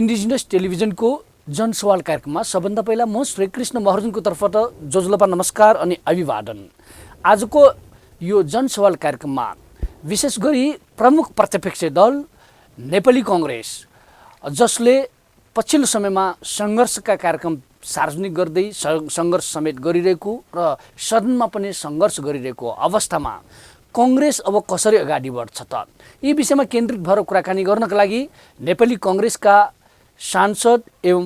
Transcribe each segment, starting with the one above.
Indigenous टेलिभिजनको जनसवाल कार्यक्रममा सबभन्दा पहिला म श्रीकृष्ण महर्जनको तर्फबाट जोजुलपा नमस्कार अनि अभिवादन। आजको यो जनसवाल कार्यक्रममा विशेष गरी प्रमुख प्रतिपक्षी दल नेपाली कांग्रेस, जसले पछिल्लो समयमा सङ्घर्षका कार्यक्रम सार्वजनिक गर्दै सङ्घर्ष समेत गरिरहेको र सदनमा पनि सङ्घर्ष गरिरहेको अवस्थामा कांग्रेस अब कसरी अगाडि बढ्छ त, यी विषयमा केन्द्रित भएर कुराकानी गर्नका लागि नेपाली कांग्रेसका सांसद एवं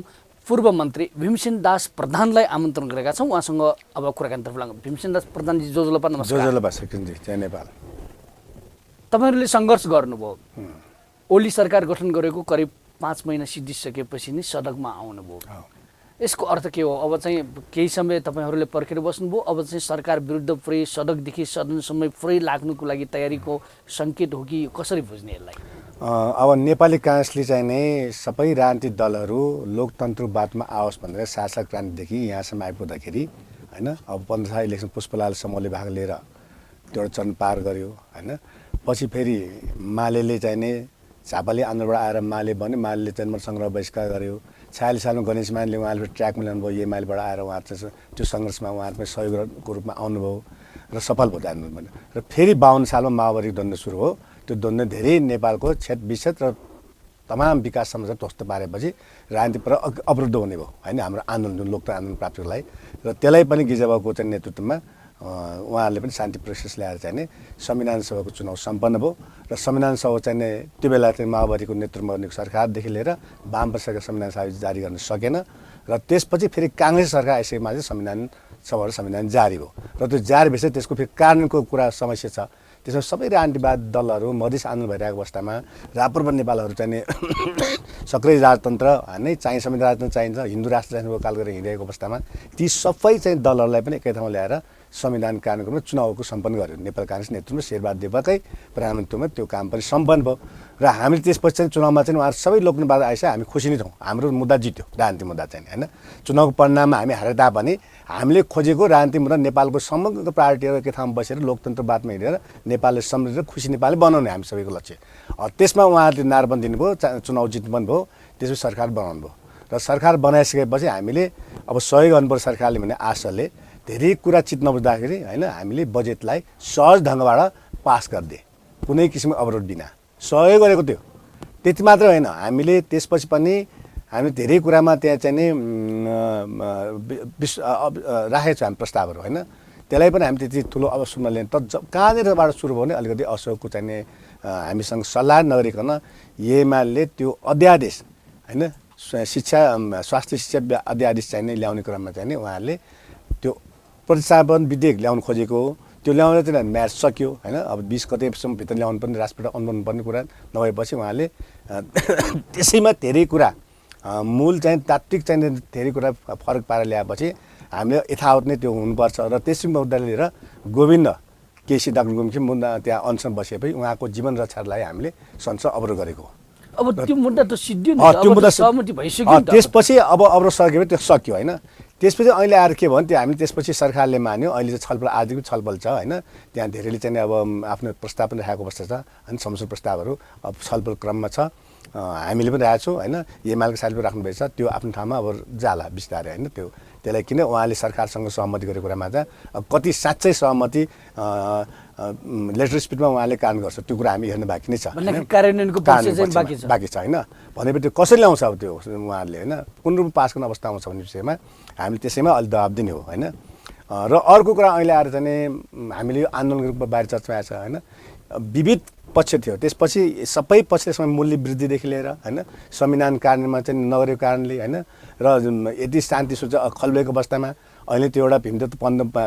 पूर्व मन्त्री भीमसेन दास प्रधानलाई आमन्त्रण गरेका छौँ। उहाँसँग अब कुराकानीतर्फ लागौँ। भीमसेन दास प्रधानजी, जोजुलपा नमस्कार। जोजुलपा सेकेन्डजी जय नेपाल। तपाईहरुले सङ्घर्ष गर्नुभयो, ओली सरकार गठन गरेको करिब 5 महिना सिद्धिसकेपछि नै सडकमा आउनुभयो। यसको अर्थ के हो? अब चाहिँ केही समय तपाईहरुले पर्खेर बस्नुभयो, अब चाहिँ सरकार विरुद्ध पुरै सडकदेखि सदनसम्म पुरै लाग्नुको लागि तयारीको सङ्केत हो कि कसरी बुझ्ने यसलाई? अब नेपाली कांग्रेसले चाहिँ नै सबै राजनीतिक दलहरू लोकतन्त्रवादमा आओस् भनेर शासक क्रान्तिदेखि यहाँसम्म आइपुग्दाखेरि हैन, अब 15 इलेक्सन पुष्पलाल समूहले भाग लिएर एउटा चरण पार गर्यो हैन। पछि फेरि मालेले चाहिँ नै झापाली आन्दोलनबाट आएर माले बन्यो, मालेले जनमत सङ्ग्रह बहिष्कार गर्यो। 46 सालमा गणेश मानले उहाँले ट्र्याक मिलाउनु भयो, एमालेबाट आएर उहाँ चाहिँ त्यो सङ्घर्षमा उहाँहरू पनि सहयोगको रूपमा आउनुभयो र सफल भयो आन्दोलन बन्यो। र फेरि 52 सालमा माओवादी द्वन्द्व सुरु हो। त्यो द्वन्द्व धेरै नेपालको विक्षेप र तमाम विकास समस्या ध्वस्त पारेपछि राजनीति पर अवरुद्ध हुने भयो हैन, हाम्रो आन्दोलन जुन लोकतन्त्र आन्दोलन प्राप्तिको लागि। र त्यसलाई पनि गिजाबाबुको चाहिँ नेतृत्वमा उहाँहरूले पनि शान्ति प्रोसेस ल्याएर चाहिँ संविधान सभाको चुनाव सम्पन्न भयो। र संविधान सभा चाहिँ त्यो बेला चाहिँ माओवादीको नेतृत्वमा गर्ने सरकारदेखि लिएर वाम सरकार संविधान सभा जारी गर्न सकेन। र त्यसपछि फेरि काङ्ग्रेस सरकार आइसकेमा चाहिँ संविधान सभाबाट संविधान जारी भयो। र त्यो जारी भएपछि त्यसको फेरि कानुनको कुरा समस्या छ। त्यसमा सबै राजनीतिवाद दलहरू मधेस आन्दोलन भइरहेको अवस्थामा राप्रपा नेपालहरू चाहिँ सक्रिय राजतन्त्र नै चाहिँ संविधान राजतन्त्र चाहिन्छ, हिन्दू राष्ट्र चाहिने काल गरेर हिँडेको अवस्थामा ती सबै चाहिँ दलहरूलाई पनि एकै ठाउँमा ल्याएर संविधान कानुनको चुनावको सम्पन्न गर्यो। नेपाल कांग्रेस नेतृत्वमा शेरबहादुर देउवाकै प्रधानमन्त्रीमा त्यो काम पनि सम्पन्न भयो। र हामीले त्यसपछि चाहिँ चुनावमा चाहिँ उहाँहरू सबै लोकतन्त्रवाद आएछ, हामी खुसी नै छौँ, हाम्रो मुद्दा जित्यो, राजनीतिक मुद्दा चाहिँ हैन। चुनावको परिणाममा हामी हारे तापनि हामीले खोजेको राजनीतिक मुद्दा नेपालको समग्र पार्टीहरू एकै ठाउँमा बसेर लोकतन्त्रवादमा हिँडेर नेपालले समृद्ध र खुसी नेपाली बनाउने हामी सबैको लक्ष्य। त्यसमा उहाँहरूले नाराबन्दी दिनुभयो, चुनाव जित्नु पनि भयो, त्यसपछि सरकार बनाउनु भयो। र सरकार बनाइसकेपछि हामीले अब सहयोग गर्नुपर्छ सरकारले भन्ने आशाले धेरै कुरा चित नबुझ्दाखेरि हैन, हामीले बजेटलाई सहज ढङ्गबाट पास गरिदिए, कुनै किसिमको अवरोध बिना सहयोग गरेको थियो। त्यति मात्र होइन, हामीले त्यसपछि पनि हामीले धेरै कुरामा त्यहाँ चाहिँ नि राखेको छ हामी प्रस्तावहरू हैन। त्यसलाई पनि हामी त्यति ठुलो अवसरमा लिने त कहाँनिरबाट सुरु भयो भने अलिकति असहयोगको चाहिँ हामीसँग सल्लाह नगरिकन एमाले त्यो अध्यादेश हैन, स्वास्थ्य शिक्षा अध्यादेश चाहिँ ल्याउने क्रममा चाहिँ उहाँहरूले त्यो प्रतिस्थापन विधेयक ल्याउनु खोजेको हो। त्यो ल्याउन चाहिँ म्याच सक्यो हैन। अब 20 गतेसम्म भित्र ल्याउनु पर्ने, राष्ट्रपति अनुमोदन पर्ने कुरा नभएपछि उहाँले त्यसैमा धेरै कुरा मूल चाहिँ तात्विक चाहिँ धेरै कुरा फरक पारेर ल्याएपछि हामीले यथावत नै त्यो हुनुपर्छ। र त्यसै मुद्दा लिएर गोविन्द केसी डाक्टर गोविन्द मुद्दा त्यहाँ अनसन बसेपछि उहाँको जीवन रक्षालाई हामीले संसद अवरोध गरेको हो। अब त्यो मुद्दा त सिद्धियो नि, त्यो मुद्दा सहमति भइसक्यो। त्यसपछि अब अवरोध सक्यो भने त्यो सक्यो हैन। त्यसपछि अहिले आएर के भयो भने त्यो हामीले त्यसपछि सरकारले मान्यो। अहिले चाहिँ छलफल आजको छलफल छ हैन, त्यहाँ धेरैले चाहिँ अब आफ्नो प्रस्ताव पनि राखेको अवस्था छ अनि संशोधन प्रस्तावहरू अब छलफल क्रममा छ। हामीले पनि राखेको छौँ हैन, एमालेको साथीले राख्नुभएछ, त्यो आफ्नो ठाउँमा अब जाला बिस्तारै हैन। त्यसलाई किन उहाँले सरकारसँग सहमति गरेको कुरामा चाहिँ अब कति साँच्चै सहमति लेटर स्पिडमा उहाँले काम गर्छ त्यो कुरा हामी हेर्नु बाँकी नै छ, कार्यान्वयनको प्रोसेस बाँकी छ हैन। भनेपछि त्यो कसरी ल्याउँछ अब त्यो उहाँहरूले हैन, कुन रूपमा पास गर्न अवस्था आउँछ भन्ने विषयमा हामीले त्यसैमा अलि दबाब दिने हो हैन। र अर्को कुरा अहिले आएर चाहिँ हामीले यो आन्दोलनको रूपमा बाहिर चर्चा आएको छ हैन। विविध पक्ष थियो, त्यसपछि सबै पक्षले मूल्य वृद्धिदेखि लिएर हैन, संविधान कार्यान्वयनमा चाहिँ नगरेको कारणले हैन, र यदि शान्ति सूच खल्बेको अवस्थामा अहिले त्यो एउटा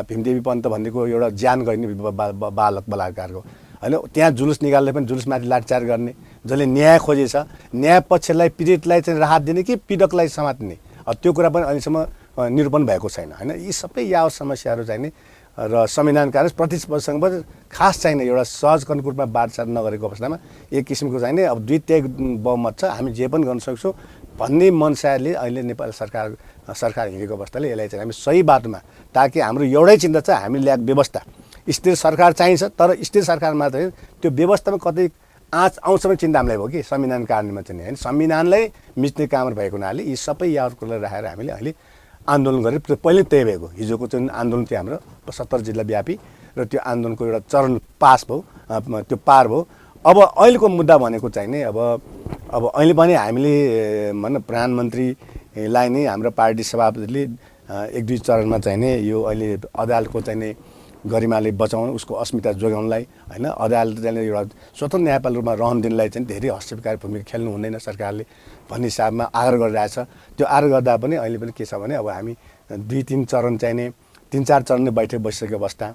भीमदेवी पन्त भन्नेको एउटा ज्यान गर्ने बालक बलात्कारको हैन, त्यहाँ जुलुस निकाल्दै पनि जुलुसमाथि लाठचार गर्ने, जसले न्याय खोजेछ न्याय पक्षलाई पीडितलाई चाहिँ राहत दिने कि पीडकलाई समात्ने, त्यो कुरा पनि अहिलेसम्म निरूपण भएको छैन हैन। यी सबै यावत समस्याहरू चाहिँ नि र संविधान कार्य प्रतिस्पर्धसँग पनि खास चाहिने एउटा सहज रूपमा बातचात नगरेको अवस्थामा एक किसिमको चाहिने अब द्वितीय बहुमत छ, हामी जे पनि गर्न सक्छौँ भन्ने मनसाले अहिले नेपाल सरकार हिँडेको अवस्थाले यसलाई चाहिँ हामी सही बाटोमा, ताकि हाम्रो एउटै चिन्ता छ हामी ल्याक व्यवस्था स्थिर सरकार चाहिन्छ, तर स्थिर सरकार मात्रै त्यो व्यवस्थामा कतै आउँछ भने चिन्ता हामीलाई भयो कि संविधान कानुनमा चाहिँ होइन संविधानलाई मिच्ने काम भएको हुनाले यी सबै यादहरूलाई राखेर हामीले अहिले आन्दोलन गरेर पहिले त्यही भएको हिजोको चाहिँ आन्दोलन थियो हाम्रो 70 जिल्ला व्यापी र त्यो आन्दोलनको एउटा चरण पास भयो त्यो पार भयो। अब अहिलेको मुद्दा भनेको चाहिँ नि अब अहिले पनि हामीले प्रधानमन्त्रीलाई नै हाम्रो पार्टी सभापतिले 1-2 चरणमा चाहिँ नि यो अहिले अदालतको चाहिँ नि गरिमाले बचाउन उसको अस्मिता जोगाउनलाई होइन अदालतले एउटा स्वतन्त्र न्यायपाल रूपमा रहन दिनलाई चाहिँ धेरै हस्तक्षेपकारी भूमिका खेल्नु हुँदैन सरकारले भन्ने हिसाबमा आग्रह गरिरहेछ। त्यो आग्रह गर्दा पनि अहिले पनि के छ भने अब हामी 2-3 चरण चाहिँ नि 3-4 चरण नै बैठक बसिसकेको अवस्था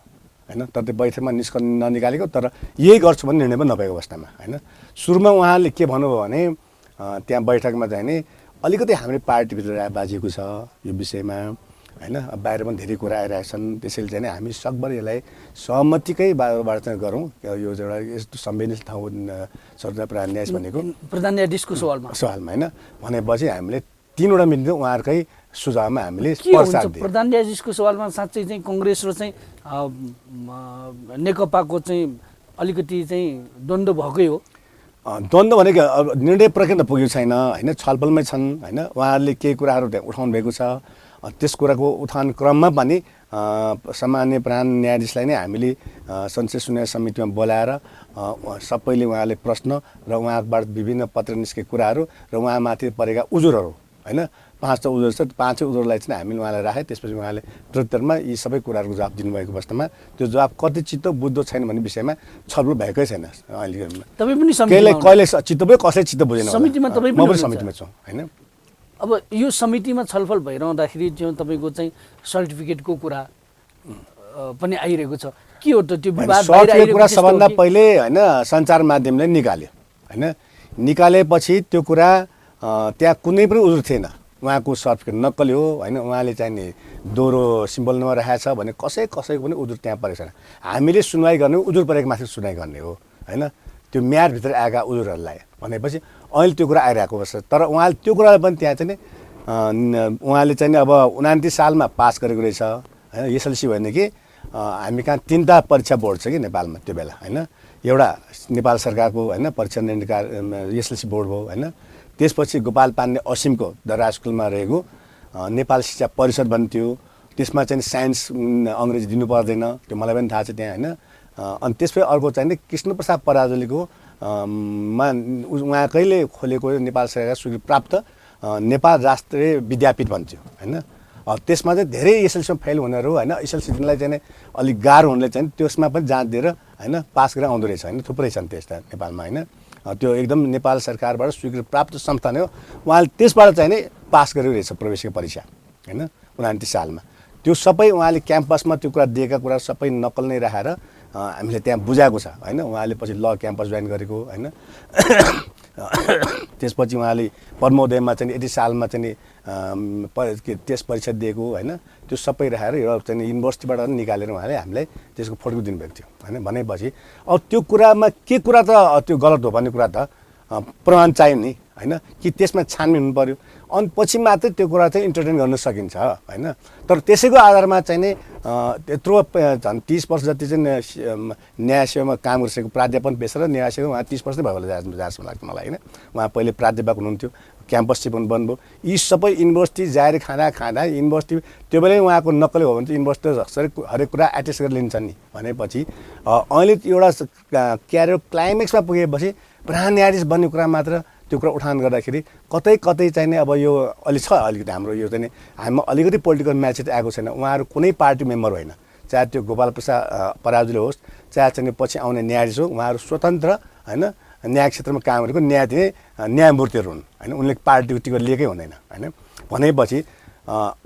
होइन तर त्यो बैठकमा ननिकालेको तर यही गर्छु भन्ने निर्णय पनि नभएको अवस्थामा होइन। सुरुमा उहाँले के भन्नुभयो भने त्यहाँ बैठकमा चाहिँ नि अलिकति हाम्रो पार्टीभित्र राय बाजिएको छ यो विषयमा होइन बाहिर पनि धेरै कुरा आइरहेछन् त्यसैले चाहिँ हामी सकभर यसलाई सहमतिकै बाट चाहिँ गरौँ यो एउटा यस्तो संवेदनशील ठाउँ सर्वोच्च प्रधान न्यायाधीश भनेको प्रधान न्यायाधीशको सवालमा होइन भनेपछि हामीले 3वटा मिति उहाँहरूकै सुझावमा हामीले प्रस्ताव दियौँ। प्रधान न्यायाधीशको सवालमा साँच्चै चाहिँ कङ्ग्रेस र चाहिँ नेकपाको चाहिँ अलिकति चाहिँ द्वन्द्व भएकै हो। द्वन्द्व भनेको निर्णय प्रक्रिया त पुगेको छैन होइन छलफलमै छन् होइन उहाँहरूले केही कुराहरू त्यहाँ उठाउनु भएको छ त्यस कुराको उठान क्रममा पनि सामान्य प्रधान न्यायाधीशलाई नै हामीले संसदीय सुनवाई समितिमा बोलाएर सबैले उहाँले प्रश्न र उहाँबाट विभिन्न पत्र निस्केका कुराहरू र उहाँमाथि परेका उजुरहरू होइन 5 उजुर छ 5 उजुरलाई चाहिँ हामीले उहाँलाई राखे त्यसपछि उहाँले प्रत्युत्तरमा यी सबै कुराहरूको जवाब दिनुभएको अवस्थामा त्यो जवाब कति चित्त बुझ्दो छैन भन्ने विषयमा छलफल भएकै छैन अहिले कहिले चित्त भयो कसैले चित्त बुझेन समितिमा म पनि समितिमा छु होइन। अब यो समितिमा छलफल भइरहँदाखेरि जो तपाईँको चाहिँ सर्टिफिकेटको कुरा पनि आइरहेको छ के हो त त्यो विवाद सर्टिफिकेट कुरा सबभन्दा पहिले होइन सञ्चार माध्यमले निकाल्यो होइन निकालेपछि त्यो कुरा त्यहाँ कुनै पनि उजुर थिएन उहाँको सर्टिफिकेट नक्कली हो होइन उहाँले चाहिँ नि दोहोरो सिम्बल नम्बर राखेको छ भने कसैको पनि उजुर त्यहाँ परेको छैन। हामीले सुनवाई गर्ने उजुर परेको माथि सुनवाई गर्ने हो होइन त्यो म्यादभित्र आएका उजुरहरूलाई भनेपछि अहिले त्यो कुरा आइरहेको अवस्था तर उहाँले त्यो कुरालाई पनि त्यहाँ चाहिँ नि उहाँले चाहिँ नि अब 29 सालमा पास गरेको रहेछ होइन एसएलसी भने कि हामी कहाँ 3टा परीक्षा बोर्ड छ कि नेपालमा त्यो बेला होइन एउटा नेपाल सरकारको होइन परीक्षा नियन्त्रण एसएलसी बोर्ड भयो होइन त्यसपछि गोपाल पाण्डे असिमको दरा स्कुलमा रहेको नेपाल शिक्षा परिषद भन्ने थियो त्यसमा चाहिँ साइन्स अङ्ग्रेजी दिनु पर्दैन त्यो मलाई पनि थाहा छ त्यहाँ होइन अनि त्यसपछि अर्को चाहिँ नि कृष्णप्रसाद पराजुलीको उहाँकैले खोलेको नेपाल सरकार स्वीकृति प्राप्त नेपाल राष्ट्रिय विद्यापीठ भन्थ्यो होइन त्यसमा चाहिँ धेरै एसएलसीमा फेल हुनेहरू होइन एसएलसी दिनलाई चाहिँ अलिक गाह्रो हुनेले चाहिँ त्यसमा पनि जाँच दिएर होइन पास गरेर आउँदो रहेछ होइन थुप्रै छन् त्यस्ता नेपालमा होइन त्यो एकदम नेपाल सरकारबाट स्वीकृति प्राप्त संस्थान हो उहाँले त्यसबाट चाहिँ नि पास गरेको रहेछ प्रवेशको परीक्षा होइन 29 सालमा त्यो सबै उहाँले क्याम्पसमा त्यो कुरा दिएका कुरा सबै नक्कल नै राखेर हामीले त्यहाँ बुझाएको छ होइन उहाँले पछि ल क्याम्पस जोइन गरेको होइन त्यसपछि उहाँले पद्मोदयमा चाहिँ 80 सालमा चाहिँ त्यस परीक्षा दिएको होइन त्यो सबै राखेर एउटा चाहिँ युनिभर्सिटीबाट निकालेर उहाँले हामीलाई त्यसको फोटो दिनुभएको थियो होइन भनेपछि अब त्यो कुरामा के कुरा त त्यो गलत हो भन्ने कुरा त प्रमाण चाहियो नि होइन कि त्यसमा छानबिन हुनु पर्यो अनि पछि मात्रै त्यो कुरा चाहिँ इन्टरटेन गर्न सकिन्छ होइन तर त्यसैको आधारमा चाहिँ नि त्यत्रो झन् 30 वर्ष जति चाहिँ न्याय सेवामा काम गरिसकेको प्राध्यापन पेसा र न्याय सेवा उहाँ 30 वर्ष नै भयो होला जस्तो लाग्छ मलाई होइन उहाँ पहिले प्राध्यापक हुनुहुन्थ्यो क्याम्पस चिफ पनि बन्नुभयो यी सबै युनिभर्सिटी जारी खाँदा युनिभर्सिटी त्यो बेलै उहाँको नक्कली हो भने चाहिँ युनिभर्सिटी हरेक कुरा एटेस्ट गरेर लिन्छन् नि भनेपछि अहिले एउटा क्यारियर क्लाइमेक्समा पुगेपछि प्रधान न्यायाधीश बन्ने कुरा मात्र त्यो कुरा उठान गर्दाखेरि कतै चाहिँ नि अब यो अलि छ अलिकति हाम्रो यो चाहिँ हामीमा अलिकति पोलिटिकल म्याच आएको छैन उहाँहरू कुनै पार्टी मेम्बर होइन चाहे त्यो गोपाल प्रसाद पराजुली होस् चाहे चाहिँ पछि आउने न्यायाधीश हो उहाँहरू स्वतन्त्र होइन न्याय क्षेत्रमा काम गरेको न्याय दिने न्यायमूर्तिहरू हुन् होइन उनले पार्टीको टिकट लिएकै हुँदैन होइन भनेपछि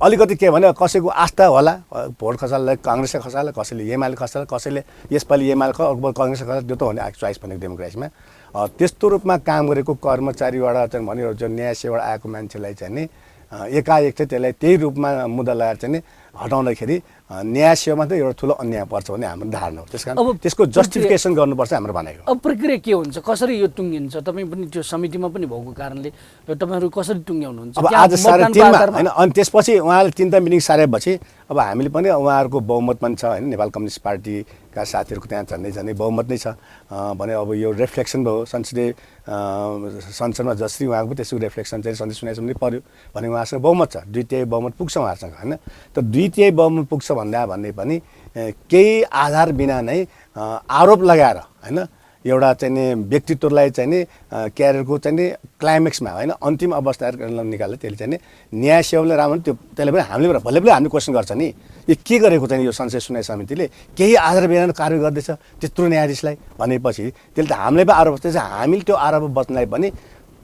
अलिकति के भने कसैको आस्था होला भोट खसाललाई काङ्ग्रेसले खसाल्ला कसैले एमाले खसाल्ला कसैले यसपालि एमाले काङ्ग्रेसले खसाल्ला त्यो त हो नि चोइस भनेको डेमोक्रेसीमा त्यस्तो रूपमा काम गरेको कर्मचारीबाट चाहिँ भनेर जो न्याय सेवाबाट आएको मान्छेलाई चाहिँ नि एकाएक चाहिँ त्यसलाई त्यही रूपमा मुद्दा लगाएर चाहिँ नि हटाउँदाखेरि न्याय सेवामा चाहिँ एउटा ठुलो अन्याय पर्छ भन्ने हाम्रो धारणा हो त्यस कारण त्यसको जस्टिफिकेसन गर्नुपर्छ हाम्रो भनाइको। अब प्रक्रिया के हुन्छ कसरी यो टुङ्गिन्छ तपाईँ पनि त्यो समितिमा पनि भएको कारणले तपाईँहरू कसरी टुङ्ग्याउनुहुन्छ अब आज 3:30 होइन अनि त्यसपछि उहाँले 3टा मिटिङ सारेपछि अब हामीले पनि उहाँहरूको बहुमत पनि छ होइन, नेपाल कम्युनिस्ट पार्टीका साथीहरूको त्यहाँ झन्डै बहुमत नै छ भने अब यो रिफ्लेक्सन भयो संसदमा जसरी उहाँको पनि त्यसको रिफ्लेक्सन चाहिँ सन्देश सुनाइसम्म पर्यो भने उहाँसँग बहुमत छ, 2/3 बहुमत पुग्छ उहाँसँग होइन। तर 2/3 बहुमत पुग्छ भन्ने पनि केही आधार बिना नै आरोप लगाएर होइन एउटा चाहिँ नि व्यक्तित्वलाई चाहिँ नि क्यारियरको चाहिँ नि क्लाइमेक्समा होइन अन्तिम अवस्था निकाल्दा त्यसले चाहिँ नि न्याय सेवाले राम्रो त्यो त्यसले पनि हामीले भले पनि हामीले क्वेसन गर्छ नि यो के गरेको चाहिँ यो संसदीय सुनवाई समितिले केही आधार बिना कार्य गर्दैछ त्यत्रो न्यायाधीशलाई भनेपछि त्यसले त हामीले पनि आरोप बस्दैछ। हामीले त्यो आरोप बस्नलाई पनि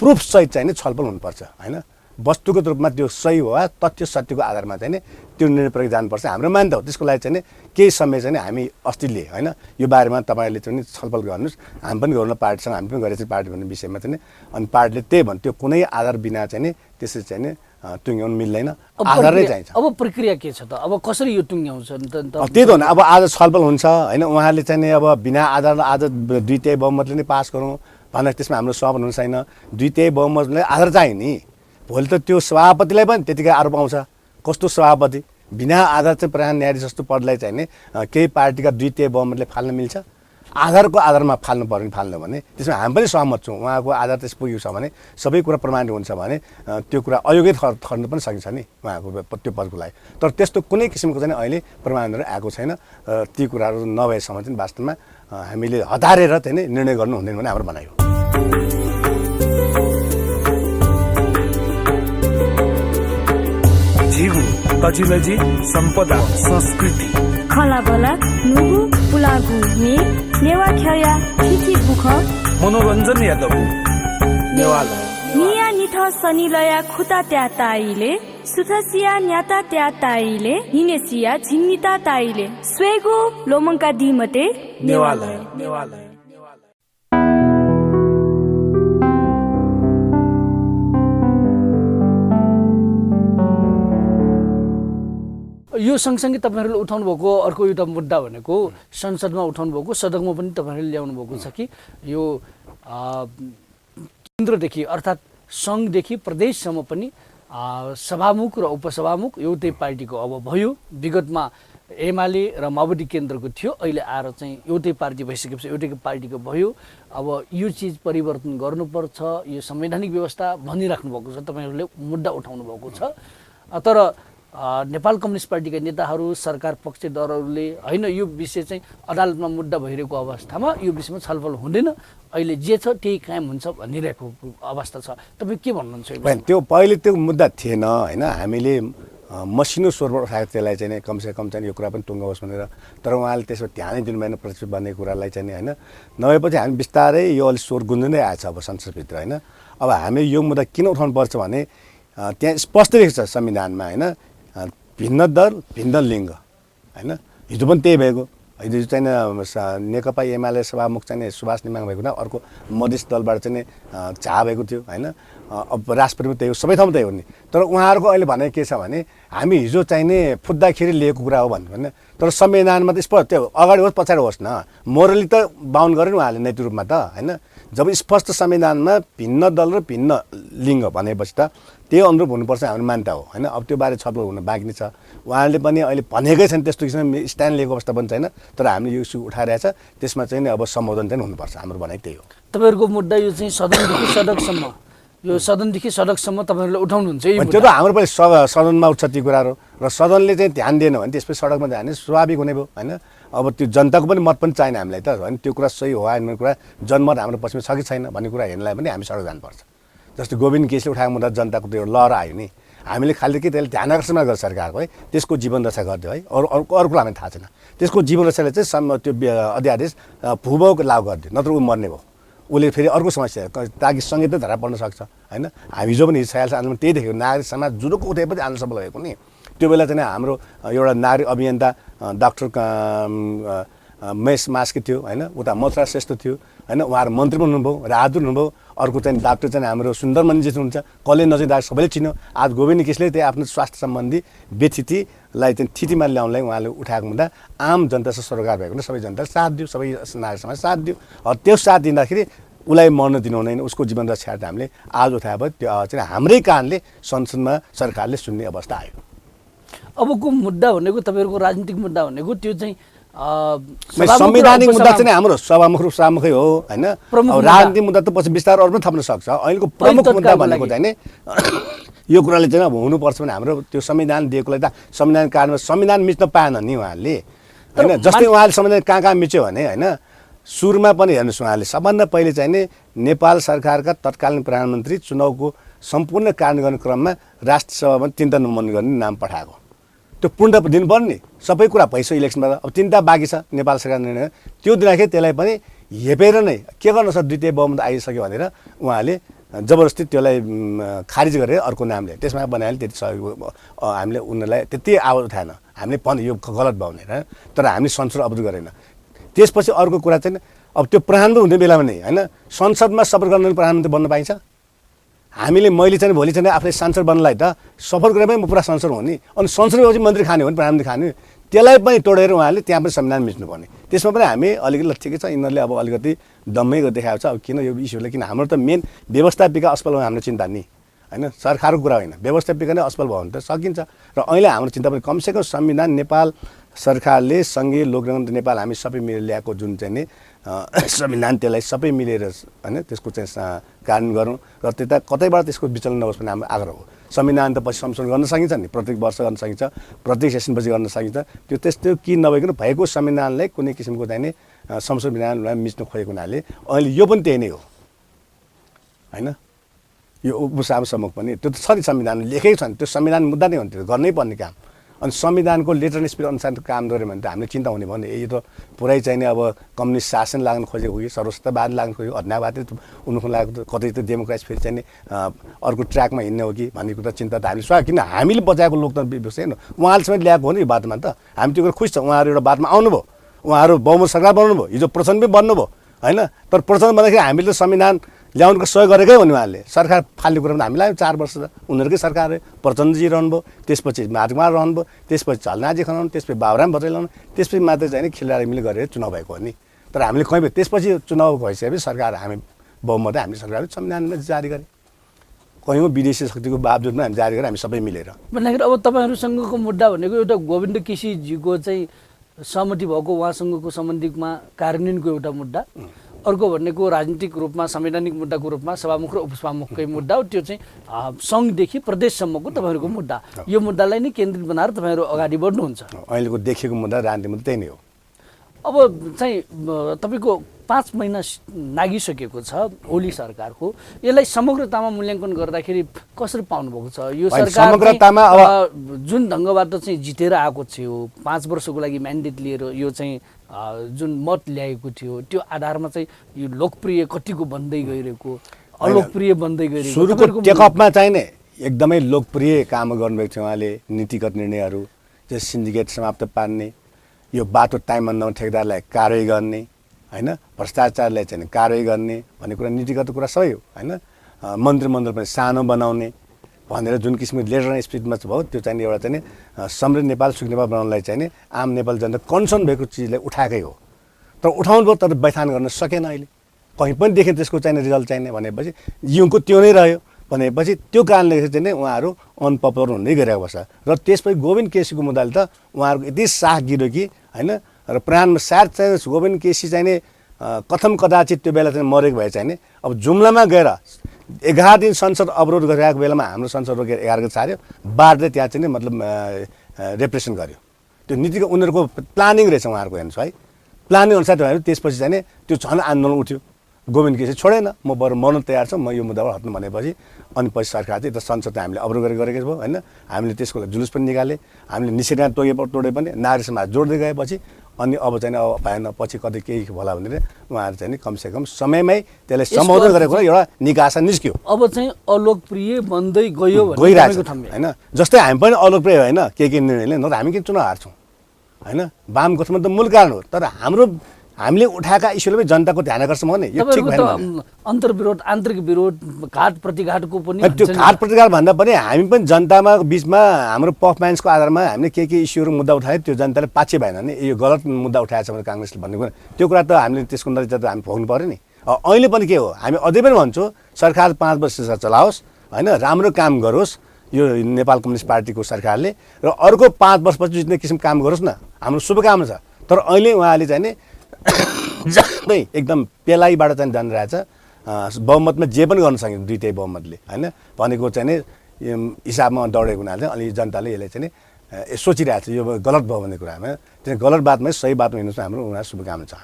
प्रुफ सहित चाहिँ नि छलफल हुनुपर्छ होइन, वस्तुगत रूपमा त्यो सही हो वा तथ्य सत्यको आधारमा चाहिँ नि त्यो निर्णय प्रक्रिया जानुपर्छ। हाम्रो मान्यता हो त्यसको लागि चाहिँ नि केही समय चाहिँ हामी अस्तिले होइन यो बारेमा तपाईँहरूले चाहिँ छलफल गर्नुहोस्, हामी पनि गरौँ न पार्टीसँग, हामी पनि गरेको पार्टी भन्ने विषयमा चाहिँ नि अनि पार्टीले त्यही भन्यो त्यो कुनै आधार बिना चाहिँ नि त्यसरी चाहिँ नि टुङ्ग्याउनु मिल्दैन, आधारै चाहिन्छ। अब प्रक्रिया के छ त, अब कसरी यो टुङ्ग्याउँछ त्यही त हो नि। अब आज छलफल हुन्छ होइन, उहाँले चाहिँ नि अब बिना आधार आज 2/3 बहुमतले नै पास गरौँ भनेर त्यसमा हाम्रो सहमत हुनु छैन। 2/3 बहुमतले आधार चाहियो नि, भोलि त त्यो सभापतिलाई पनि त्यतिकै आरोप आउँछ। कस्तो सभापति बिना आधार चाहिँ प्रधान न्यायाधीश जस्तो पदलाई चाहिँ नि केही पार्टीका 2/3 बहुमतले फाल्न मिल्छ? आधारको आधारमा फाल्नु पर्यो फाल्नु भने त्यसमा हामी पनि सहमत छौँ। उहाँको आधार त्यस पुगेको छ भने सबै कुरा प्रमाणित हुन्छ भने त्यो कुरा अयोग्य ठर्न पनि सकिन्छ नि उहाँको त्यो पदको लागि। तर त्यस्तो कुनै किसिमको चाहिँ अहिले प्रमाणहरू आएको छैन। ती कुराहरू नभएसम्म चाहिँ वास्तवमा हामीले हतारेर चाहिँ नि निर्णय गर्नु हुँदैन भने हाम्रो भनाइ हो। जीव तजिलजी सम्पदा संस्कृति खलाबला नुगु पुलागु ने नेवा ख्या थिथि बुख मनोरञ्जन यादव नेवाला निया निथ सनिलया खुता त्या ताइले सुथसिया न्याता त्या ताइले हिनेसिया झिन्निता ताइले स्वेगु लोमंका दिमते नेवाला नेवाला यो सँगसँगै तपाईँहरूले उठाउनु भएको अर्को एउटा मुद्दा भनेको संसदमा उठाउनु भएको सदनमा पनि तपाईँहरूले ल्याउनु भएको छ कि यो केन्द्रदेखि अर्थात् सङ्घदेखि प्रदेशसम्म पनि सभामुख र उपसभामुख एउटै पार्टीको अब भयो। विगतमा एमाले र माओवादी केन्द्रको थियो, अहिले आएर चाहिँ एउटै पार्टी भइसकेपछि एउटै पार्टीको भयो। अब यो चिज परिवर्तन गर्नुपर्छ, यो संवैधानिक व्यवस्था भनिराख्नु भएको छ, तपाईँहरूले मुद्दा उठाउनु भएको छ। तर नेपाल कम्युनिस्ट पार्टीका नेताहरू सरकार पक्षधरहरूले होइन यो विषय चाहिँ अदालतमा मुद्दा भइरहेको अवस्थामा यो विषयमा छलफल हुँदैन, अहिले जे छ त्यही कायम हुन्छ भनिरहेको अवस्था छ। तपाईँ के भन्नुहुन्छ? त्यो पहिले त्यो मुद्दा थिएन होइन, हामीले मसिनो स्वरमा उठाएको त्यसलाई चाहिँ कमसेकम चाहिँ यो कुरा पनि टुङ्गाओस् भनेर। तर उहाँले त्यसमा ध्यानै दिनु भएन प्रतिशत भन्ने कुरालाई चाहिँ होइन। नभएपछि हामी बिस्तारै यो अलिक स्वर गुन्जिँदै आएछ अब संसदभित्र होइन। अब हामीले यो मुद्दा किन उठाउनु पर्छ भने त्यहाँ स्पष्ट रहेको छ संविधानमा होइन, भिन्न दल भिन्न लिङ्ग होइन। हिजो पनि त्यही भएको, हिजो चाहिँ नेकपा एमाले सभामुख चाहिँ सुभाष नेमाङ भएको न, अर्को मधेस दलबाट चाहिँ झा भएको थियो होइन। अब राष्ट्रपति पनि त्यही हो, सबै ठाउँमा त्यही हो नि। तर उहाँहरूको अहिले भनेको के छ भने हामी हिजो चाहिने फुट्दाखेरि लिएको कुरा हो भन्नु होइन। तर संविधानमा त स्पष्ट त्यो अगाडि होस् पछाडि होस् न, मोरली त बााउन्ड गर्यो नि उहाँले नैतिक रूपमा त होइन। जब स्पष्ट संविधानमा भिन्न दल र भिन्न लिङ्ग भनेपछि त त्यही अनुरूप हुनुपर्छ हाम्रो मान्यता हो होइन। अब त्यो बारे छलफल हुन बाँकी नै छ। उहाँले पनि अहिले भनेकै छैन, त्यस्तो किसिममा स्ट्यान्ड लिएको अवस्था पनि छैन। तर हामीले यो इस्यु उठाइरहेछ, त्यसमा चाहिँ अब सम्बोधन चाहिँ हुनुपर्छ, हाम्रो भनाइ त्यही हो। तपाईँहरूको मुद्दा यो चाहिँ सदनदेखि सडकसम्म, यो सदनदेखि सडकसम्म तपाईँहरूले उठाउनुहुन्छ? त्यो त हाम्रो पनि सदनमा उठ्छ ती कुराहरू, र सदनले चाहिँ ध्यान दिएन भने त्यसपछि सडकमा जाने स्वाभाविक हुने भयो होइन। अब त्यो जनताको पनि मत पनि चाहिने हामीलाई त होइन। त्यो कुरा सही हो भन्ने कुरा जनमत हाम्रो पक्षमा छ कि छैन भन्ने कुरा हेर्नलाई पनि हामी सडक जानुपर्छ। जस्तो गोविन्द केसले उठाएको मुद्दा जनताको त्यो लहर आयो नि, हामीले खालि के त्यसले ध्यान आकर्षण गर्छ सरकारको है, त्यसको जीवन रक्षा गरिदियो है। अरू कुरा हामीलाई थाहा छैन। त्यसको जीवन रक्षाले चाहिँ त्यो अध्यादेश भूभावको लागू गरिदियो, नत्र ऊ मर्ने भयो। उसले फेरि अर्को समस्या ताकि सङ्गीतै धारा पर्न सक्छ होइन। हामी हिजो पनि 46 सालमा त्यही देखेको, नागरिक समाज जुरुको उठेपछि आन्दोलन सफल भएको नि। त्यो बेला चाहिँ हाम्रो एउटा नागरिक अभियन्ता डाक्टर मेस मास्के थियो होइन, उता मथुरा श्रेष्ठ थियो होइन, उहाँहरू मन्त्री पनि हुनुभयो, राजदूत हुनुभयो। अर्को चाहिँ डाक्टर चाहिँ हाम्रो सुन्दरमणिजी हुनुहुन्छ, कसले नजिक डाक्टर सबैले चिन्यो। आज गोविन्द केसले त्यही आफ्नो स्वास्थ्य सम्बन्धी व्यथितिलाई चाहिँ थितिमा ल्याउनलाई उहाँले उठाएको हुँदा आम जनतासँग सरोकार भएको सबै जनताले साथ दियो, सबै नागरिक समाज साथ दियो। त्यो साथ दिँदाखेरि उसलाई मर्न दिनु हुँदैन, उसको जीवन रक्षा हामीले आज उठाए भयो। त्यो चाहिँ हाम्रै कारणले संसदमा सरकारले सुन्ने अवस्था आयो। अबको मुद्दा भनेको तपाईँहरूको राजनीतिक मुद्दा भनेको त्यो चाहिँ संवैधानिक मुद्दा चाहिँ हाम्रो सभामुखै हो होइन। अब राजनीतिक मुद्दा त पछि बिस्तारै अरू पनि थप्न सक्छ। अहिलेको प्रमुख मुद्दा भनेको चाहिँ नि यो कुराले चाहिँ अब हुनुपर्छ भने हाम्रो त्यो संविधान दिएकोलाई त संविधान कारणमा संविधान मिच्न पाएन नि उहाँहरूले होइन। जस्तै उहाँले संविधान कहाँ मिच्यो भने होइन, सुरुमा पनि हेर्नुहोस् उहाँले सबभन्दा पहिले चाहिँ नि नेपाल सरकारका तत्कालीन प्रधानमन्त्री चुनावको सम्पूर्ण कार्य गर्ने क्रममा राष्ट्रसभामा 3टा नोमिनेट गर्ने नाम पठाएको। त्यो पूर्ण दिनुपर्ने नि, सबै कुरा भइसक्यो इलेक्सनमा। अब 3टा बाँकी छ नेपाल सरकार निर्णय। त्यो दिँदाखेरि त्यसलाई पनि हेपेर नै के गर्नु छ, द्वितीय बहुमत आइसक्यो भनेर उहाँले जबरजस्ती त्यसलाई खारिज गरेर अर्को नामले त्यसमा बनायो। त्यति सहयोग हामीले उनीहरूलाई त्यति आवाज उठाएन, हामीले भन्यो यो गलत भयो भनेर, तर हामीले संसद अवरोध गरेन। त्यसपछि अर्को कुरा चाहिँ अब त्यो प्रधानमन्त्री हुने बेलामा नै होइन, संसदमा शपथ गर्न प्रधानमन्त्री बन्न पाइन्छ। मैले चाहिँ भोलि चाहिँ आफूले सांसद बन्नलाई त शपथ गरेर पनि म पुरा संसद हुँ नि, अनि संसद भएपछि मन्त्री खाने हो भने प्रधानमन्त्री खाने, त्यसलाई पनि तोडेर उहाँले त्यहाँ पनि संविधान मिच्नुपर्ने। त्यसमा पनि हामी अलिकति ठिकै छ, यिनीहरूले अब अलिकति दम्मै देखाएको छ। अब किन यो इस्युलाई, किन हाम्रो त मेन व्यवस्थापिका असफल भयो हाम्रो चिन्ता नि होइन, सरकारको कुरा होइन, व्यवस्थापिका नै असफल भयो भने त सकिन्छ। र अहिले हाम्रो चिन्ता पनि कमसेकम संविधान नेपाल सरकारले सँगै लोकतन्त्र नेपाल हामी सबै मिलेर ल्याएको जुन चाहिँ नि संविधान, त्यसलाई सबै मिलेर होइन त्यसको चाहिँ कार्यान्वयन गरौँ र त्यता कतैबाट त्यसको विचलन नहोस् भन्ने हाम्रो आग्रह हो। संविधान त पछि संशोधन गर्न सकिन्छ नि, प्रत्येक वर्ष गर्न सकिन्छ, प्रत्येक सेसनपछि गर्न सकिन्छ। त्यो त्यस्तो कि नभइकन भएको संविधानलाई कुनै किसिमको चाहिँ संविधानलाई मिच्न खोजेको हुनाले अहिले यो पनि त्यही नै हो होइन। यो उपसभासम्म पनि त्यो त छ नि, संविधान लेखेको छ नि, त्यो संविधान मुद्दा नै हो नि, त्यो गर्नै पर्ने काम। अनि संविधानको लेटर एन्ड स्पिरिट अनुसार काम गऱ्यो भने त हामीले चिन्ता हुने भयो नि। यो त पुरै चाहिँ नि अब कम्युनिस्ट शासन लाग्न खोजेको हो कि सर्वसत्तावाद लाग्न खोजेको, अध्यावाद उनीहरूको लागेको, कतै त डेमोक्रेसी फेरि चाहिँ नि अर्को ट्र्याकमा हिँड्ने हो कि भन्ने कुरा चिन्ता त हामीले किन हामीले बचाएको लोकतन्त्र व्यवस्था होइन, उहाँहरूसँग ल्याएको हो नि यो बातमा त हामी त्यो कुरा खुसी छ। उहाँहरू एउटा बातमा आउनुभयो, उहाँहरू बहुमत सरकार बनाउनु भयो, हिजो प्रचण्ड पनि बन्नुभयो होइन। तर प्रचण्ड भन्दाखेरि हामीले त संविधान ल्याउनुको सहयोग गरेकै हो नि। उहाँले सरकार फाल्ने कुरा हामीलाई 4 वर्ष उनीहरूकै सरकार हो। प्रचण्डजी रहनुभयो, त्यसपछि महाकुमार रहनुभयो, त्यसपछि झलनाजी खनाउनु, त्यसपछि बाबुराम भट्टराई लाउनु, त्यसपछि मात्रै चाहिँ खेलाडी मिली गरेर चुनाव भएको हो नि। तर हामीले कहीँ त्यसपछि चुनाव भइसकेपछि सरकार हामी बहुमत हामीले सरकारले संविधानमा जारी गरे, कहीँ विदेशी शक्तिको बावजुदमा हामी जारी गरेर हामी सबै मिलेर। भन्दाखेरि अब तपाईँहरूसँगको मुद्दा भनेको एउटा गोविन्द केसीजीको चाहिँ सहमति भएको उहाँसँगको सम्बन्धमा कार्यान्वयनको एउटा मुद्दा, अर्को भनेको राजनीतिक रूपमा संवैधानिक मुद्दाको रूपमा सभामुख र उपसभामुखकै मुद्दा हो। त्यो चाहिँ सङ्घदेखि प्रदेशसम्मको तपाईँहरूको मुद्दा, यो मुद्दालाई नै केन्द्रित बनाएर तपाईँहरू अगाडि बढ्नुहुन्छ। अहिलेको देखेको मुद्दा राजनीतिक मुद्दा त्यही नै हो। अब चाहिँ तपाईँको 5 महिना नागिसकेको छ ओली सरकारको, यसलाई समग्रतामा मूल्याङ्कन गर्दाखेरि कसरी पाउनुभएको छ? यो सरकार जुन ढङ्गबाट चाहिँ जितेर आएको थियो, 5 वर्षको लागि म्यान्डेट लिएर यो चाहिँ जुन मत ल्याएको थियो, त्यो आधारमा चाहिँ यो लोकप्रिय कतिको बन्दै गइरहेको, अलोकप्रिय बन्दै गइरहेको? सुरुको टेकअपमा चाहिँ नै एकदमै लोकप्रिय काम गर्नुभएको थियो उहाँले। नीतिगत निर्णयहरू चाहिँ सिन्डिकेट समाप्त पार्ने, यो बाटो टाइममा नहुने ठेकेदारलाई कारवाही गर्ने होइन, भ्रष्टाचारलाई चाहिँ कारवाही गर्ने भन्ने कुरा नीतिगत कुरा सबै हो होइन। मन्त्रीमण्डल पनि सानो बनाउने भनेर जुन किसिमको लेटर एन्ड स्पिरिटमा भयो, त्यो चाहिँ एउटा चाहिँ समृद्ध नेपाल सुखी नेपाल बनाउनलाई चाहिँ आम नेपाल जनता कन्सर्न भएको चिजलाई उठाएकै हो। तर उठाउनु भयो, तर बैठान गर्न सकेन। अहिले कहीँ पनि देखेँ त्यसको चाहिँ रिजल्ट चाहिने भनेपछि युङको त्यो नै रह्यो भनेपछि त्यो कारणले चाहिँ उहाँहरू अनपपुलर हुँदै गइरहेको छ। र त्यसपछि गोविन्द केसीको मुद्दाले त उहाँहरूको यति साख गिर्यो कि होइन। र प्राणमा साथ चाहिँ गोविन्द केसी चाहिँ कथम कदाचित त्यो बेला चाहिँ मरेको भए चाहिँ अब जुम्लामा गएर 11 दिन संसद अवरोध गरिरहेको बेलामा हाम्रो संसद रोकेर 11 गते छाड्यो, बाढले त्यहाँ चाहिँ मतलब रेप्रेसन गर्यो। त्यो नीतिको उनीहरूको प्लानिङ रहेछ उहाँहरूको, हेर्नुहोस् है, प्लानिङ अनुसार उहाँहरू त्यसपछि चाहिँ त्यो झन् आन्दोलन उठ्यो। गोविन्द केसी छोडेन, म बरु मर्न तयार छु, म यो मुद्दाबाट हट्नु भनेपछि अनि पछि सरकार चाहिँ संसद हामीले अवरोध गरेको भयो होइन। हामीले त्यसको लागि जुलुस पनि निकाले, हामीले निषेधाज्ञा तोडे पनि नागरिक समाज जोड्दै गएपछि अनि अब चाहिँ अब भएन, पछि कतै केही होला भनेर उहाँहरू चाहिँ कमसेकम समयमै त्यसलाई सम्बोधन गरेको एउटा निकासा निस्क्यो। अब चाहिँ अलोकप्रिय बन्दै गयो गइरहेको होइन। जस्तै हामी पनि अलोकप्रिय होइन के निर्णयले, न त हामी किन चुनाव हार्छौँ होइन। वाम गठबन्धन मूल कारण हो, तर हामीले उठाएका इस्युले पनि जनताको ध्यान आकर्षण हो नि। यो ठिक भएन। अन्तर्विरोध, आन्तरिक विरोध, घाट प्रतिघाटको पनि त्यो घाट प्रतिघाट भन्दा पनि हामी पनि जनतामा बिचमा हाम्रो पर्फर्मेन्सको आधारमा हामीले के इस्युहरू मुद्दा उठायो, त्यो जनताले पाछे भएन नि। यो गलत मुद्दा उठाएछ भने काङ्ग्रेसले भन्ने कुरा, त्यो कुरा त हामीले त्यसको नतिजा त हामी भोग्नु पऱ्यो नि। अहिले पनि के हो, हामी अझै पनि भन्छौँ सरकार 5 वर्ष चलाओस् होइन, राम्रो काम गरोस्, यो नेपाल कम्युनिस्ट पार्टीको सरकारले र अर्को 5 वर्षपछि जित्ने किसिम काम गरोस् न, हाम्रो शुभकामना छ। तर अहिले उहाँले चाहिँ नि झन्डै एकदम पेलाइबाट चाहिँ जानिरहेछ। बहुमतमा जे पनि गर्न सकिन्छ, 2 बहुमतले होइन भनेको चाहिँ नि हिसाबमा दौडेको हुनाले चाहिँ अलि जनताले यसले चाहिँ नि सोचिरहेको छ यो गलत भयो भन्ने कुरामा। त्यो गलत बातमै सही बातमा हिँड्नु हाम्रो उहाँलाई शुभकामना छ।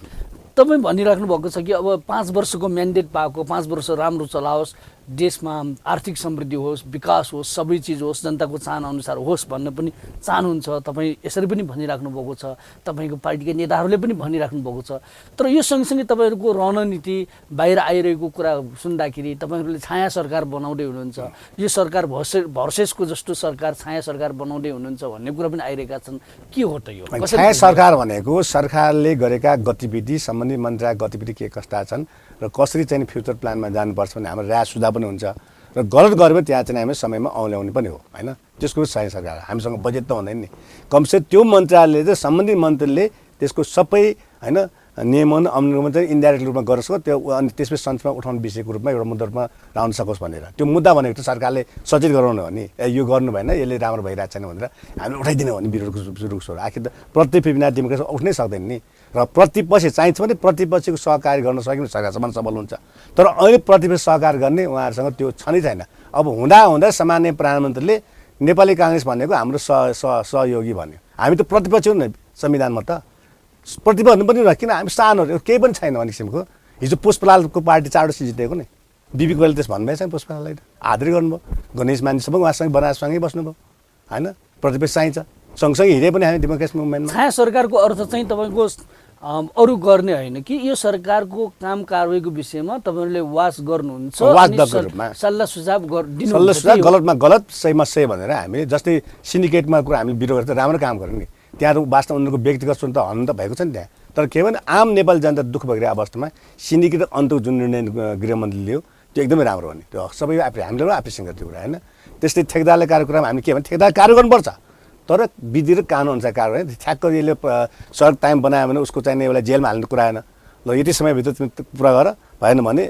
तपाईँ भनिराख्नु भएको छ कि अब 5 वर्षको म्यान्डेट पाएको, 5 वर्ष राम्रो चलाओस्, देशमा आर्थिक समृद्धि होस्, विकास होस्, सबै चिज होस्, जनताको चाहना अनुसार होस् भन्ने पनि चाहनुहुन्छ। तपाईँ यसरी पनि भनिराख्नु भएको छ, तपाईँको पार्टीका नेताहरूले पनि भनिराख्नु भएको छ। तर यो सँगसँगै तपाईँहरूको रणनीति बाहिर आइरहेको कुरा सुन्दाखेरि तपाईँहरूले छाया सरकार बनाउँदै हुनुहुन्छ, यो सरकार भर्सेसको जस्तो सरकार छाया सरकार बनाउँदै हुनुहुन्छ भन्ने कुरा पनि आइरहेका छन्। के हो त यो छाया सरकार भनेको सरकारले गरेका गतिविधि सम्बन्धित मन्त्रालय गतिविधि के कस्ता छन् र कसरी चाहिँ फ्युचर प्लानमा जानुपर्छ भन्ने हाम्रो राय सुझाव पनि हुन्छ र गलत गऱ्यो भने त्यहाँ चाहिँ हामी समयमा औल्याउने पनि हो होइन। त्यसको छाया सरकार हामीसँग बजेट त हुँदैन नि, कमसे त्यो मन्त्रालयले चाहिँ सम्बन्धित मन्त्रीले त्यसको सबै होइन नियमन अनुगमन चाहिँ इन्डाइरेक्ट रूपमा गरोस् त्यो, अनि त्यसपछि संसदमा उठाउने विषयको रूपमा एउटा मुद्दा रूपमा राख्न सकोस् भनेर। त्यो मुद्दा भनेको त सरकारले सचेत गराउनु हो नि, यो गर्नु भएन, यसले राम्रो भइरहेको छैन भनेर हामीले उठाइदिनु हो नि विरोधको रुखसोर। आखिर त प्रतिबिना डेमोक्रेसी उठ्नै सक्दैन नि। र प्रतिपक्ष चाहिन्छ भने प्रतिपक्षको सहकारी गर्न सक्यो भने सरकारसम्म सबल हुन्छ। तर अहिले प्रतिपक्ष सहकार गर्ने उहाँहरूसँग त्यो छ नै छैन। अब हुँदा सामान्य प्रधानमन्त्रीले नेपाली काङ्ग्रेस भनेको हाम्रो सहयोगी भन्यो। हामी त प्रतिपक्ष हो नि संविधानमा, त प्रतिबन्ध पनि किन हामी सानोहरू केही पनि छैन भन्ने किसिमको। हिजो पुष्पलालको पार्टी 4 सीट जितेको नि, बिपी कोइरालाले त्यस भन्नुभएको छैन पुष्पलाललाई, आदरै गर्नुभयो, गणेश मानिस सबै उहाँसँग बनारसँगै बस्नुभयो होइन। प्रतिपक्ष चाहिन्छ, सँगसँगै हिँडे पनि हामी डेमोक्रेसी मुभमेन्टमा। छाया सरकारको अर्थ चाहिँ तपाईँको अरू गर्ने होइन कि यो सरकारको काम कारवाहीको विषयमा तपाईँहरूले वाच गर्नुहुन्छ, सल्लाह सुझाव गलतमा गलत सहीमा सही भनेर हामीले जस्तै सिन्डिकेटमा कुरा हामीले विरोध गरेर राम्रो काम गऱ्यौँ नि। त्यहाँ वास्तवमा उनीहरूको व्यक्तिगत स्वतन्त्र हन त भएको छ नि त्यहाँ। तर के भने आम नेपाली जनता दुःख भइरहेको अवस्थामा सिन्डिकेट अन्तको जुन निर्णय गृहमन्त्रीले लियो त्यो एकदमै राम्रो हो नि। त्यो सबै हामीले एप्रिसिएसन गर्छ त्यो कुरा होइन। त्यस्तै ठेकदारले कार्यक्रम हामी के भने ठेकदार कार्य गर्नुपर्छ, तर विधि र कानुन अनुसार कार्य होइन। ठ्याक्क यसले सर्ट टाइम बनायो भने उसको चाहिने उसलाई जेलमा हाल्नु कुरा होइन। ल यति समयभित्र पुरा गर, भएन भने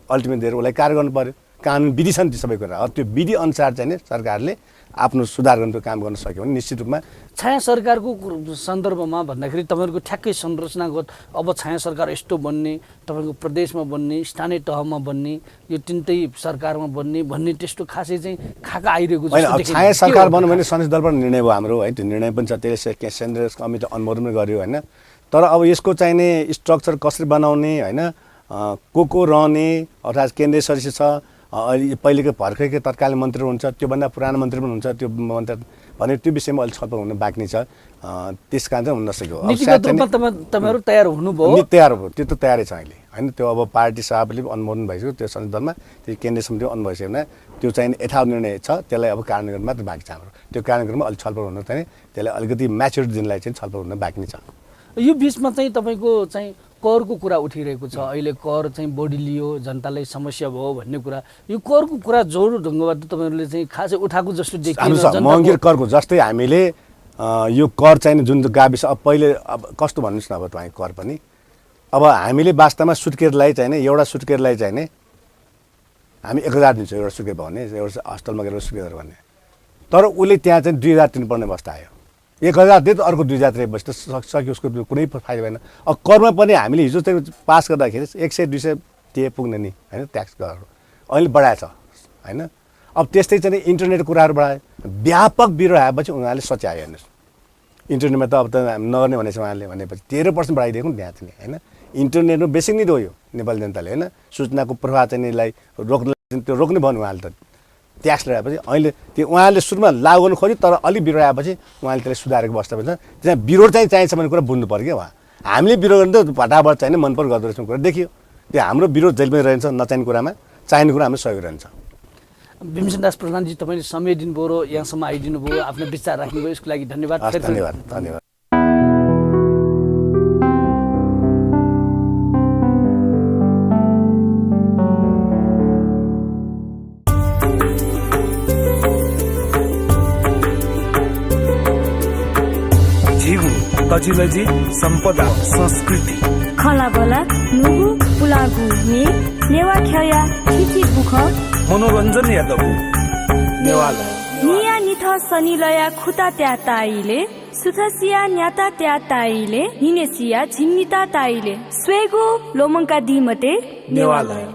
अल्टिमेट दिएर उसलाई कार्य गर्नु पऱ्यो। कानुन विधि छ नि त्यो सबै कुरा। त्यो विधि अनुसार चाहिँ सरकारले आफ्नो सुधार गर्ने काम गर्न सक्यो भने निश्चित रूपमा छाया सरकारको सन्दर्भमा भन्दाखेरि तपाईँहरूको ठ्याक्कै संरचनागत अब छाया सरकार यस्तो बन्ने, तपाईँको प्रदेशमा बन्ने, स्थानीय तहमा बन्ने, यो तिनटै सरकारमा बन्ने भन्ने त्यस्तो खासै चाहिँ खाका आइरहेको छ। छाया सरकार बन्यो भने संसद दलबाट निर्णय भयो हाम्रो है, त्यो निर्णय पनि छ, त्यसले केन्द्रीय कमिटी अनुमोदन पनि गर्यो होइन। तर अब यसको चाहिने स्ट्रक्चर कसरी बनाउने होइन, को रहने अर्थात् केन्द्रीय सदस्य छ, अहिले पहिलेको भर्खरकै तत्कालीन मन्त्री हुन्छ, त्योभन्दा पुरानो मन्त्री पनि हुन्छ, त्यो मन्त्री भने त्यो विषयमा अलिक छलफल हुन बाँकी नै छ। त्यस कारण चाहिँ हुन नसक्यो। नीतिगत रूपमा तपाईँहरू तयार हुनुभयो? तयार भयो, त्यो त तयारै छ अहिले होइन। त्यो अब पार्टी सभापतिले अनुमोदन भइसक्यो, त्यो संसद दलमा त्यो केन्द्रीय समितिमा अनुमोदन भइसक्यो भने त्यो चाहिँ यथावत निर्णय छ, त्यसलाई अब कार्यान्वयन गर्न मात्र बाँकी छ हाम्रो। त्यो कार्यान्वयनमा अलिक छलफल हुन चाहिँ त्यसलाई अलिकति म्याच्योरिटी दिनलाई चाहिँ छलफल हुन बाँकी नै छ। यो बिचमा चाहिँ तपाईँको चाहिँ करको कुरा उठिरहेको छ, अहिले कर चाहिँ बढी लियो, जनतालाई समस्या भयो भन्ने कुरा, यो करको कुरा जोड ढङ्गबाट तपाईँहरूले चाहिँ खासै उठाएको जस्तो देखिन्छ। महँगी करको जस्तै हामीले यो कर चाहिँ जुन गाविस अब पहिले अब कस्तो भन्नुहोस् न, अब तपाईँ कर पनि अब हामीले वास्तवमा सुत्केरीलाई चाहिने एउटा सुत्केरीलाई चाहिने हामी 1000 दिन्छौँ एउटा सुत्केरी भयो भने, एउटा हस्पिटलमा गएर सुत्केरी भन्ने, तर उसले त्यहाँ चाहिँ 2000 तिर्नुपर्ने अवस्था आयो। 1000 दिए त अर्को 2000 तिरेपछि त सक्यो, उसको कुनै फाइदा भएन। अब करमा पनि हामीले हिजो चाहिँ पास गर्दाखेरि 100-200 दिए पुग्ने नि होइन ट्याक्स कर, अहिले बढाएछ होइन। अब त्यस्तै चाहिँ इन्टरनेट कुराहरू बढायो, व्यापक विरोध आएपछि उनीहरूले सच्यायो हेर्नुहोस्। इन्टरनेटमा त अब त नगर्ने भनेछ उहाँले, भनेपछि 13% बढाइदिएको नि त्यहाँ चाहिँ होइन। इन्टरनेटमा बेसिक नै रह्यो नेपाली जनताले होइन, सूचनाको प्रवाह चाहिँ यसलाई त्यो रोक्ने भन्नु उहाँले त ट्याक्स लगाएपछि। अहिले त्यो उहाँले सुरुमा लागु गर्नु खोज्यो, तर अलिक विरोध आएपछि उहाँले त्यसलाई सुधारेको अवस्था पनि छ। त्यहाँ विरोध चाहिँ चाहिन्छ भन्ने कुरा बुझ्नु पऱ्यो क्या उहाँ। हामीले विरोध गर्ने त भटाभट चाहिने मन पर गर्दो रहेछ कुरा देखियो। त्यो हाम्रो विरोध जहिले पनि रहन्छ, नचाहिने कुरामा चाहिने कुरा हाम्रो सहयोग रहन्छ। भीमसेन दास प्रधानजी, तपाईँले समय दिनुभयो र यहाँसम्म आइदिनु भयो, आफ्नो विचार राख्नुभयो, यसको लागि धन्यवाद। धन्यवाद। तजिलजी सम्पदा संस्कृति खलाबला नुगु पुलागु ने नेवा ख्याया खिची बुख मनोरञ्जन यादव नेवाला। निया निथ सनिलया खुता त्या ताईले सुथसिया न्याता त्या ताईले हिनेसिया झिन्निता ताईले स्वेगो लोमङ्का दिमते नेवालय